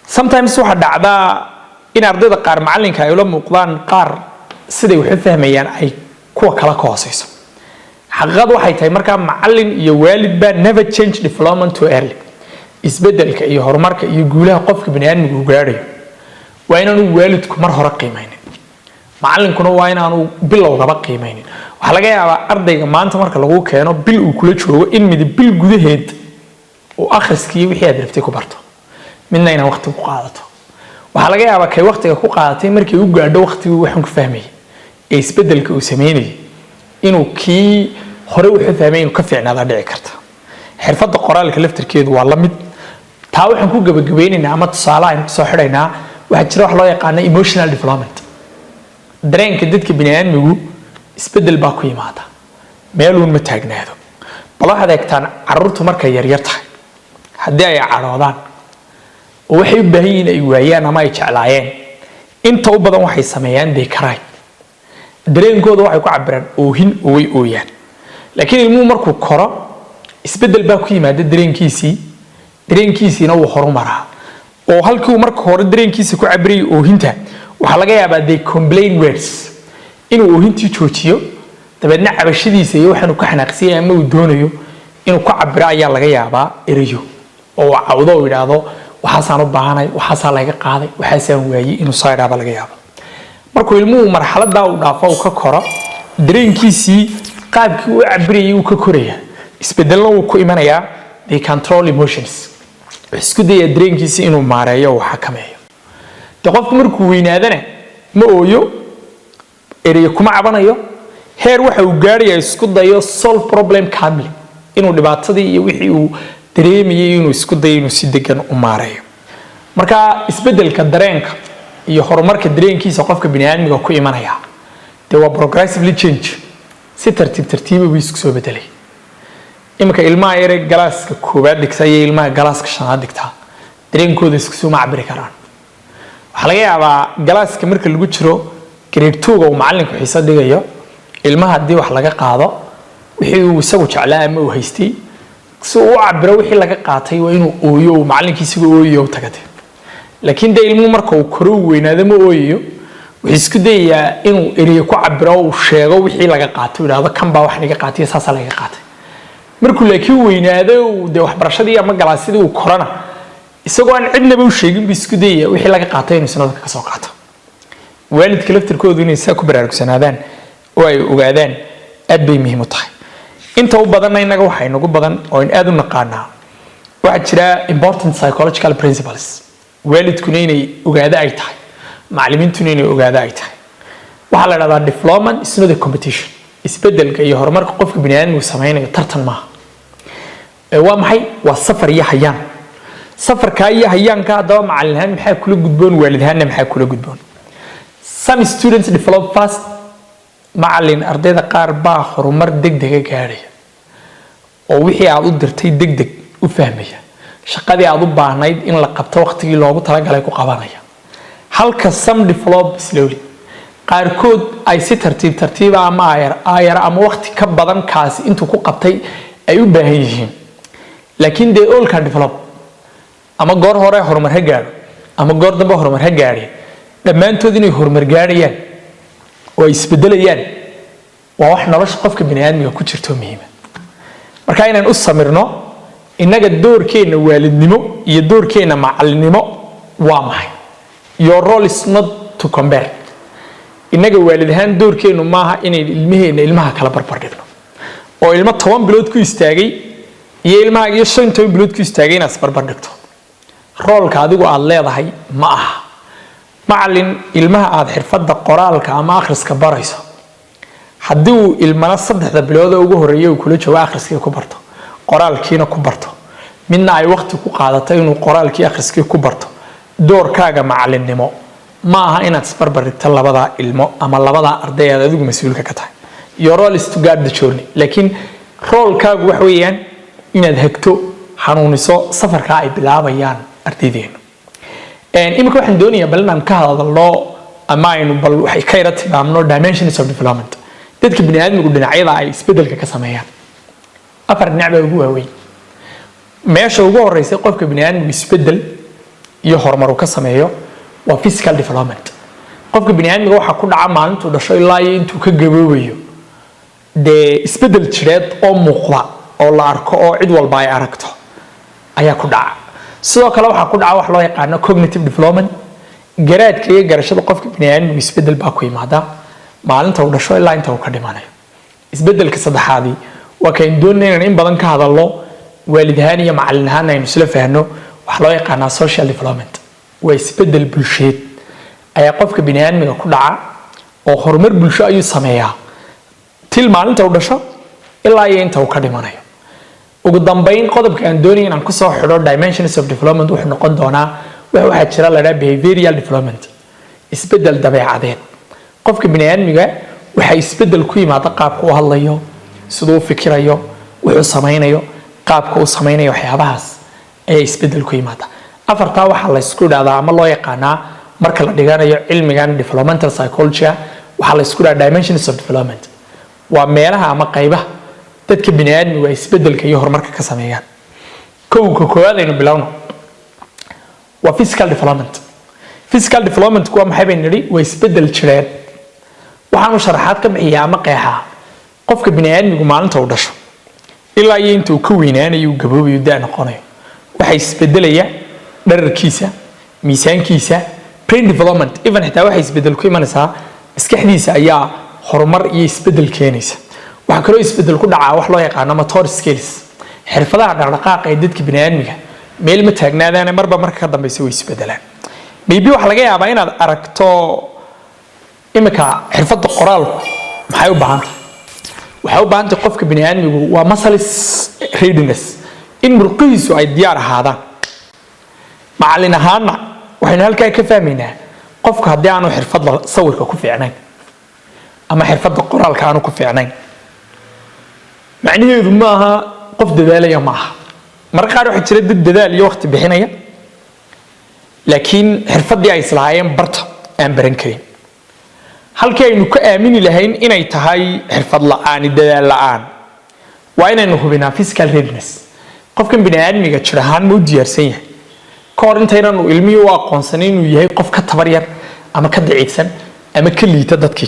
Sometimes waxaa dhacdaa in ardayda qaar macalinka ay ula muuqdaan qaar siday wax u fahmayaan ay kuwa kale ka hooseyso. Xaqiiqadu waxay tahay markaa, macalin iyo waalidba, never change development too early. Isbedelka iyo horumarka iyo guulaha qofka baniaadmigu uu gaadhayo waa inaanu waalidku mar hore qiimeynin, macalinkuna waa inaanu bilowgaba qiimeynin. Waxaa laga yaabaa ardayga maanta marka lagu keeno, bil uu kula joogo, in midi bil gudaheed uu akhriskii wixii aad rabtay ku barto, midna inaad waqti ku qaadato. Waxaa laga yaabaa kay waqtiga ku qaadatay, markay u gaadho waqtigii waxaan ku fahmayay ee isbedelka uu sameynayay, inuu kii hore wuxuu fahmay inuu ka fiicnaadaa dhici karta. Xirfadda qoraalka laftarkeedu waa la mid. Taa waxaan ku gabagabeynaynaa ama tusaale aynu kusoo xidhaynaa, waxaa jira wax loo yaqaano emotional development. Dareenka dadka biniaadmigu isbedel baa ku yimaada, meeluun ma taagnaado. Bal waxaad eegtaan carruurtu markay yaryar tahay, haddii ay cadhoodaan oo waxay u baahan yihiin ay waayaan ama ay jeclaayeen, inta u badan waxay sameeyaan, they cry. Dareenkooda waxay ku cabiraan oohin oo way ooyaan. Laakiin ilmuhu markuu koro, isbedel baa ku yimaada dareenkiisii, dareenkiisiina wuu horumaraa, oo halkii uu marka hore dareenkiisa ku cabirayay oohinta, waxaa laga yaabaa they complain words inuu oohintii joojiyo, dabeedna cabashadiisa iyo waxaanu ka xanaaqsiyay ama uu doonayo inuu ku cabiro ayaa laga yaabaa erayo, oo uu cawdo oo yidhaahdo, "Waxaasaan u baahanay, waxaasaa layga qaaday, waxaasaan waayey," inuu saa idhaaba laga yaaba. Markuu ilmuhu marxaladaa uu dhaafo, uu ka koro, dareenkiisii qaabkii uu cabirayay uu ka koraya, isbedelna wuu ku imanayaa. They control emotions. Wuxuu isku dayaa dareenkiisii inuu maareeyo, uu xakameeyo. De qofku markuu weynaadana ma ooyo, ereyo kuma cabanayo. Heer waxa uu gaarayaa isku dayo solve problem calmly, inuu dhibaatadii iyo wixii uu dareemayay inuu isku dayo inuu si degan u maareeyo. Marka isbedelka dareenka iyo horumarka dareenkiisa qofka biniaadmiga ku imanaya dee waa progressively change, si tartiib tartiiba buu isku soo bedelay. Iminka ilmaha yare galaaska koowaad dhigta iyo ilmaha galaaska shanaad dhigtaa dareenkooda isku soo ma cabiri karaan. Waxaa laga yaabaa galaaska marka lagu jiro grade two-ga, uu macalinku xiiso dhigayo, ilmaha haddii wax laga qaado wixii uu isagu jeclaa ama uu haystay, si uu u cabiro wixii laga qaatay waa inuu ooyo, uu macalinkiisiga ooyayo u tagate. Laakiin dee ilmuhu marka uu koro, uu weynaado, ma ooyayo. Wuxuu isku dayayaa inuu ereyo ku cabiro, uu sheego wixii laga qaatay, uu yidhaahdo, "Kan baa wax laga qaatay, saasaa laga qaatay." Markuu laakiin weynaado, uu dee waxbarashadii ama galaasyadii uu korana, isagoo aan cidnaba u sheegin buu isku dayaya wixii laga qaatay inuu sanadka ka soo qaato. Waalidka laftirkoodu inay saa ku baraarugsanaadaan oo ay ogaadaan aad bay muhiim u tahay. Inta u badanna innaga waxaa inagu badan oo in aad u naqaanaa, waxaa jira important psychological principles waalidkuna inay ogaado ay tahay, macallimiintuna inay ogaado ay tahay. Waxaa la dhahdaa development is not a competition. Isbedelka iyo horumarka qofka biniaadmigu sameynayo tartan maaha. Waa maxay? Waa safar iyo hayaan. Safarkaa iyo hayaanka haddaba macallin ahaan maxaa kula gudboon? Waalid ahaanna maxaa kula gudboon? Some students develop fast. Macallin, ardayda qaar baa horumar degdega gaadhaya oo wixii aad u dirtay degdeg u fahmaya, shaqadii aad u baahnayd in la qabto waqtigii loogu talagalay ku qabanaya, halka some develop slowly, qaarkood ay si tartiib tartiiba ama aayar aayar ama waqti ka badan kaasi intuu ku qabtay ay u baahan yihiin. Laakiin dee all can develop. Ama goor hore horumar ha gaadho ama goor dambe horumar ha gaadhe, dhammaantood inay horumar gaadhayaan oo ay isbedelayaan waa wax nolosha qofka biniaadmiga ku jirto muhiima. Marka inaan u samirno, innaga doorkeenna waalidnimo iyo doorkeenna macalinimo waa maxay? Your role is not to compare. Innaga waalid ahaan doorkeennu maaha inayn ilmaheenna ilmaha kala barbar dhigno, oo ilmo 10 bilood ku istaagay iyo ilmaha iyo 15 bilood ku istaagay inaad isbarbar dhigto. Role-ka adigu aad leedahay ma aha. Macalin, ilmaha aad xirfadda qoraalka ama akhriska barayso, haddii uu ilmana 3da bilood oo ugu horreeya uu kula joogo akhriskii ku barto, qoraalkiina ku barto, midna ay waqti ku qaadato inuu qoraalkii akhriskii ku barto, doorkaaga macalinnimo ma aha inaad isbarbar dhigto labadaa ilmo ama labadaa arday aad adigu mas-uulka ka tahay. Your role is to guard the journey. Laakiin role-kaagu waxa weeyaan inaad hagto, hanuuniso safarkaa ay bilaabayaan ardaydeenu. Iminka waxaan doonayaa bal inaan ka hadalno ama aynu bal waxay ka yara tilmaamno dimensions of development. Dadka bini aadmigu dhinacyada ay isbedelka ka sameeyaan, afar dhinac baa ugu waaweyn. Meesha ugu horeysa qofka bini aadmigu isbedel iyo horumar uu ka sameeyo waa physical development. Qofka bini aadmiga waxaa ku dhaca maalintuu dhasho ilaa iyo intuu ka gaboobayo dee isbedel jireed oo muuqda oo la arko oo cid walba ay aragto ayaa ku dhaca. Sidoo kale waxaa ku dhaca wax loo yaqaano cognitive development. Garaadka iyo garashada qofka bini aadmigu isbedel baa ku yimaada maalinta uu dhasho ilaa inta uu ka dhimanayo. Isbedelka saddexaadii waa kaynu doonayna inaan in badan ka hadalno, waalid ahaan iyo macallin ahaan aynu isla fahno. Waxaa loo yaqaanaa social development. Waa isbedel bulsheed ayaa qofka bini aadmiga ku dhaca oo horumar bulsho ayuu sameeyaa til maalinta uu dhasho ilaa iyo inta uu ka dhimanayo. Ugu dambayn, qodobka aan doonaya inaan kusoo xidho dimensions of development wuxuu noqon doonaa waxaa jira la dhaha behavioral development, isbedel dabeecadeed. Qofka bini aadmiga waxaa isbedel ku yimaada qaabka u hadlayo, siduu u fikirayo, wuxuu samaynayo, qaabka uu samaynayo, waxyaabahaas ayaa isbedel ku yimaada. Afartaa waxaa la isku idhahdaa ama loo yaqaanaa marka la dhiganayo cilmigan developmental psychology, waxaa la isku idhahdaa dimensions of development. Waa meelaha ama qaybaha dadka bini aadmigu ay isbedelka iyo horumarka ka sameeyaan. Kowka koowaad aynu bilowno waa physical development. Physical development waa maxay baynu nidhi? Waa isbedel jireed. Waxaanu sharaxaad ka bixiyaa ama qeexaa qofka bini aadmigu maalinta uu dhasho ilaa iyo inta uu ka weynaanayo, uu gaboobayo, da noqonayo, waxaa isbedelaya dherarkiisa, miisaankiisa, brain development. Even xitaa waxay isbedel ku imanaysaa maskaxdiisa ayaa horumar iyo isbedel keenaysa. Waxaa kaloo isbedel ku dhacaa wax loo yaqaano motor skills, xirfadaha dhaqdhaqaaqa ee dadka biniaadmiga. Meel ma taagnaadaane, marba marka ka dambeysa way isbedelaan. Maybe waxaa laga yaabaa inaad aragto imika xirfadda qoraalku maxay u baahan tahay. Waxay u baahan tahay qofka biniaadmigu waa muscles readiness, in murqihiisu ay diyaar ahaadaan. Macallin ahaana waxaynu halkaa ka fahmaynaa qofku haddii aanu xirfadda sawirka ku fiicnayn ama xirfadda qoraalka aanu ku fiicnayn, macnaheedu maaha qof dadaalaya ma aha. Mararka qaar waxaa jira dad dadaal iyo waqti bixinaya, laakiin xirfaddii ay islahaayeen barta aan baran karin. Halkii aynu ka aamini lahayn inay tahay xirfad la'aani dadaal la'aan, waa inaynu hubinaa physical readiness. Qofkan bini aadmiga jir ahaan ma u diyaarsan yahay ka hor intaynanu ilmihii u aqoonsanin inuu yahay qof ka tabar yar ama ka daciifsan ama ka liita dadkii.